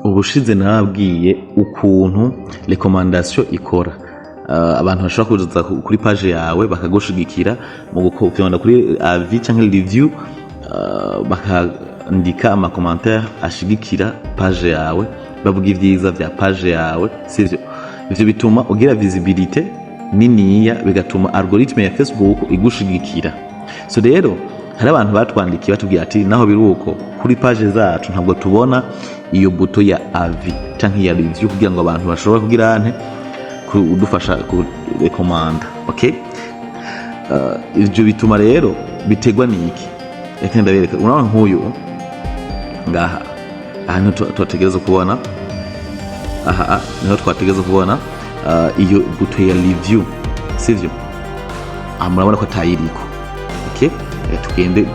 Ubushize narababwiye ukuntu recommandation ikora. Abantu bashobora kuza kuri page yawe bakagushigikira mu gufyonda kuri avis canke review, bakandika ama commentaire ashigikira page yawe, bavuga ivyiza vya page yawe, sivyo? Ivyo bituma ugira visibilité niniya, bigatuma algorithme ya Facebook igushigikira. So rero hari abantu batwandikiye batubwira ati naho biri uko, kuri page zacu ntabwo tubona iyo bouton ya avis canke ya review kugira ngo abantu bashobore kugira nte, kudufasha kurekomanda. Okay, ivyo bituma rero biterwa niki? Reka ndabereka. Urabona nk'uyu ngaha, aha niho twategereza kubona, aha niho twategereza kubona iyo bouton ya review, sivyo? Aha murabona ko atayiriko. Okay, tugende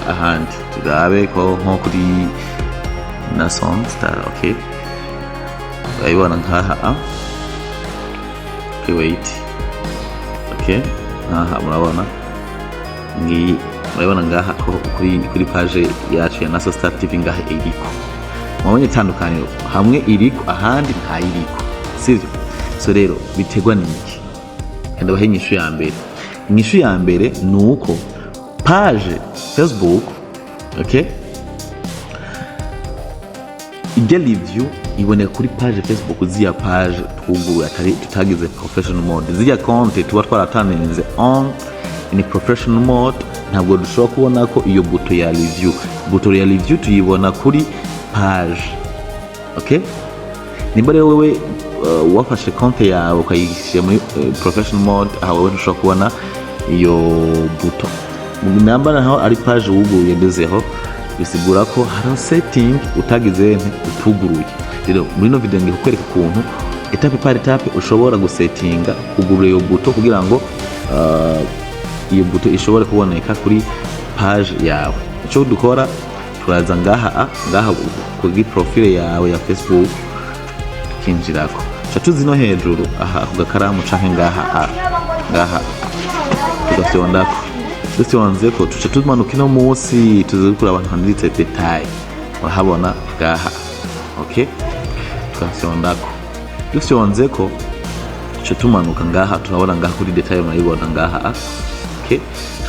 ahandi turabe ko nko kuri Nason Star. Okay, urayibona nkaha. Okay, wait. Okay, nkaha murabona ngiyi, murabona ngaha ko kuri page yacu ya Naso Star TV ngaha iriko. Murabonye itandukaniro? Hamwe iriko, ahandi ntayiriko, sivyo? So rero biterwa niki? Kandi bahe inyishu ya mbere. Inyishu ya mbere ni uko page Facebook, okay, ijya review iboneka kuri page Facebook ziya page twuguruye atari tutagize professional mode, ziriya konti tuba twaratanze on in professional mode. Ntabwo dushobora kubona ko iyo bouton ya review, bouton ya review tuyibona kuri page. Okay, nimba rero wewe wafashe konti yawe ukayishyira muri professional mode, aha wewe ntushobora kubona iyo bouton. Namba naho ari page wuguruye de zéro, bisigura ko hariho setting utagize nte, utuguruye. Rero muri ino video ngiye kukwereka ukuntu étape par étape ushobora gusetinga kugurura iyo bouton kugira ngo iyo bouton ishobore kuboneka kuri page yawe. Icyo dukora, turaza ngaha, ngaha kuri profile yawe ya Facebook, tukinjirako, tuca tuzi no hejuru aha ku gakaramu canke ngaha, ngaha tugafyondako. Dufyonzeko, tuca tumanuka ino munsi, tuzi kuraba ahantu handitse détails. Urahabona ngaha. Okay, tugafyondako. Dufyonzeko, tuca tumanuka ngaha, turabona ngaha kuri détails, murayibona ngaha. Okay,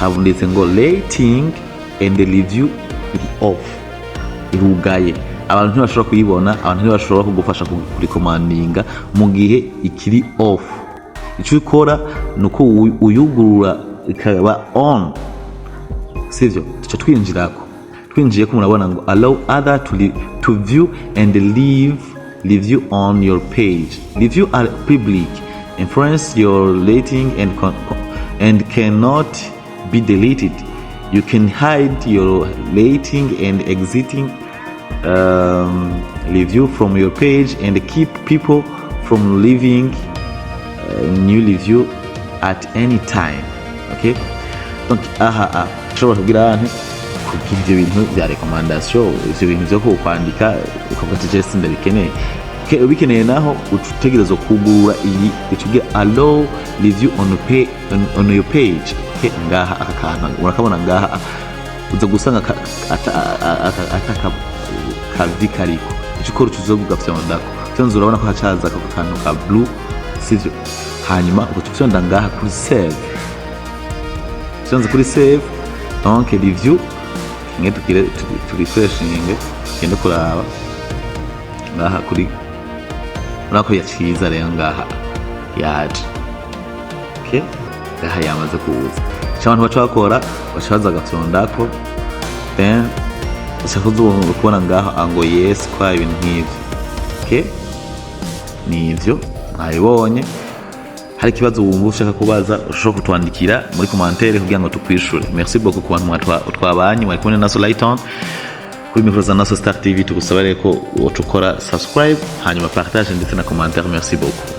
habunditse ngo rating and review iri off, irugaye, abantu ntibashobora kuyibona, abantu ntibashobora kugufasha kurikomandinga mu gihe ikiri off. Icyo ukora ni uko uyugurura ikaba on, sivyo? Tuca twinjirako. Twinjiye ko, murabona ngo allow other to view and leave review on your page. Review are public, influence your rating and cannot be deleted. You can hide your rating and existing review from your page and keep people from leaving new review at any time. Okay, donc aha ushobora kugira nte, kugira ivyo bintu vya recommandation, ivyo bintu vyo kwandika, ukavuga ati je sindabikeneye. Okay, ubikeneye naho utegerezwa kugurura iyi itubwira allow review on your page. Okay, ngaha aka kantu urakabona ngaha, uza gusanga ata kavi kariko. Icyo ukora, ucuza kugafyondako. Fyonze, urabona ko hacaza ako kantu ka blue, sivyo? Hanyuma ugaca ufyonda ngaha kuri save. Fyonze kuri save, donc review kimwe, tugire turefreshinge, tugende kuraba ngaha kuri, urabona ko yaciza rero ngaha yaje. Okay, ngaha yamaze kuza. Icyo abantu baca bakora, baca baza bagafyondako, then ushaka kubona ngaha ngo yes kwa ibintu nk'ivyo. Okay, nivyo mwabibonye. Hari ikibazo wumva ushaka kubaza, ushobora kutwandikira muri commentaire kugira ngo tukwishure. Merci beaucoup ku bantu twabanye. Mwari kumwe na Naso Lighton kuri micro za Naso Star TV. Tugusaba rero ko woca ukora subscribe, hanyuma partage ndetse na commentaire. Merci beaucoup.